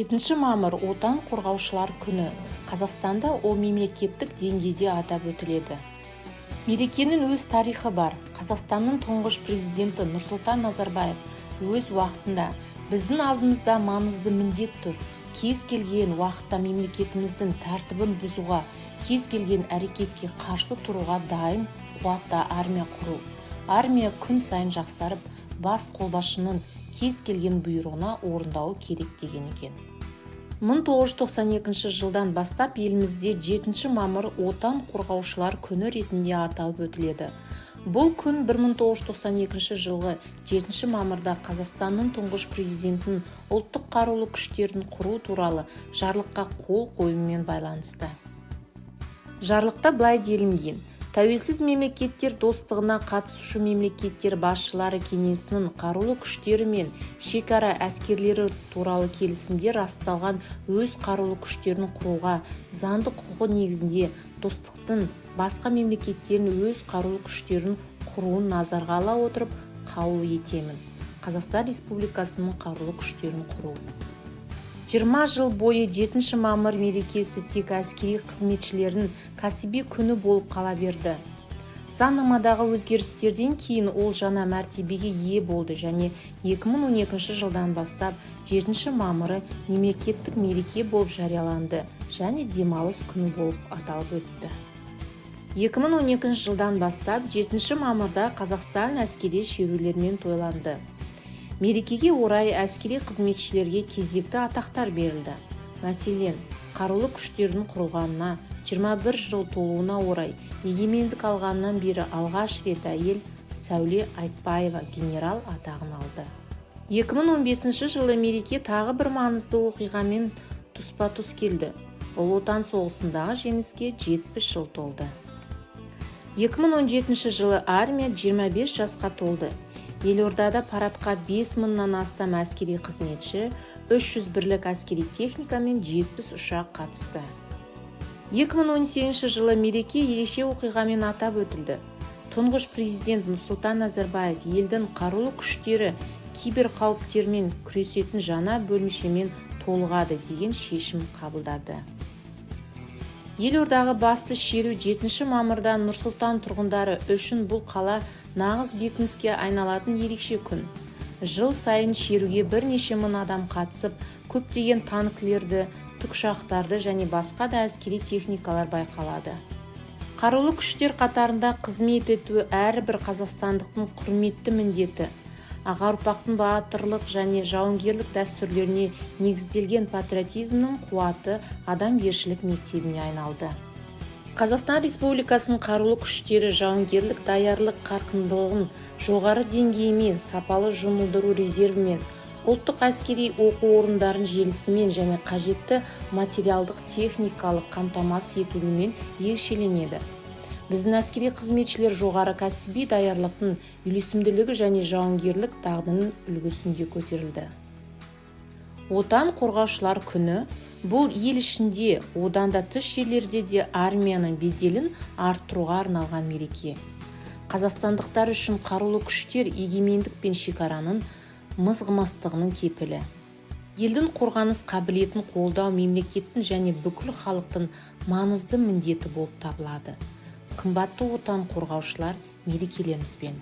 7 мамыр – Отан қорғаушылар күні. Қазақстанда ол мемлекеттік деңгейде атап өтіледі. Мерекенің өз тарихы бар. Қазақстанның тұңғыш президенті Нұрсұлтан Назарбаев өз уақытында: «Біздің алдымызда маңызды міндет тұр. Кез келген уақытта мемлекетіміздің тәртібін бұзуға, кез келген әрекетке қарсы тұруға дайын қуатты армия құру. Армия күн сайын жақсарып, бас қолбасшының кез келген бұйрығына орындауы керек», – деген екен. 1992 жылдан бастап елімізде 7 мамыр Отан қорғаушылар күні ретінде аталып өтіледі. Бұл күн 1992 жылғы 7 мамырда Қазақстанның тұңғыш президентінің ұлттық қарулы күштерін құру туралы жарлыққа қол қоюымен байланысты. Жарлықта былай делінген: «Тәуелсіз Мемлекеттер Достығына қатысушы мемлекеттер басшылары кеңесінің қарулы күштері мен шекара әскерлері туралы келісімде расталған өз қарулы күштерін құруға заңды құқығы негізінде достықтың басқа мемлекеттерінің өз қарулы күштерін құруын назарға ала отырып қаулы етемін: Қазақстан Республикасының Қарулы күштерін құру». 20 жыл бойы 7 мамыр мерекесі тек әскери қызметшілердің кәсіби күні болып қала берді. Заңнамадағы өзгерістерден кейін ол жаңа мәртебеге ие болды және 2012 жылдан бастап 7 мамыры мемлекеттік мереке болып жарияланды және демалыс күні болып аталып өтті. 2012 жылдан бастап 7 мамырда Қазақстан әскери шерулермен тойланды. Мерекеге орай әскери қызметшілерге кезекті атақтар берілді. Мәселен, Қарулы күштердің құрылғанына 21 жыл толуына орай егемендік алғаннан бері алғаш рет әйел, Сәуле Айтбаева, генерал атағын алды. 2015 жылы мереке тағы бір маңызды оқиғамен тұспа-тұс келді. Ұлы Отан соғысындағы жеңіске 70 жыл толды. 2017 жылы армия 25 жасқа толды. Елордада парадқа 5 мыңнан астам әскери қызметші, 300 бірлік әскери техника мен 70 ұшақ қатысты. 2018 жылы мереке ерекше оқиғамен атап өтілді. Тұңғыш президент Нұрсұлтан Назарбаев елдің қарулы күштері киберқауіптермен күресетін жаңа бөлімшемен толығады деген шешім қабылдады. Елордағы басты шеру 7 мамырда. Нұр-Сұлтан тұрғындары үшін бұл қала нағыз бекініске айналатын ерекше күн. Жыл сайын шеруге бірнеше мың адам қатысып, көптеген танкілерді, тікұшақтарды және басқа да әскери техникалар байқалады. Қарулы күштер қатарында қызмет ету – әрбір қазақстандықтың құрметті міндеті. Аға ұрпақтың батырлық және жауынгерлік дәстүрлеріне негізделген патриотизмнің қуаты адамгершілік мектебіне айналды. Қазақстан Республикасының Қарулы күштері жауынгерлік даярлық қарқындылығын жоғары деңгейімен, сапалы жұмылдыру резервімен, ұлттық әскери оқу орындарының желісімен және қажетті материалдық-техникалық қамтамасыз етілуімен ерекшеленеді. Біздің әскери қызметшілер жоғары кәсіби даярлықтың үйлесімділігі және жауынгерлік дағдының үлгісінде көтерілді. Отан қорғаушылар күні – бұл ел ішінде, одан да тыс жерлерде де армияның беделін арттыруға арналған мереке. Қазақстандықтар үшін Қарулы күштер – егемендік пен шекараның мызғымастығының кепілі. Елдің қорғаныс қабілетін қолдау мемлекеттің және бүкіл халықтың маңызды міндеті болып табылады. Қымбатты Отан қорғаушылар, мерекелеріңізбен!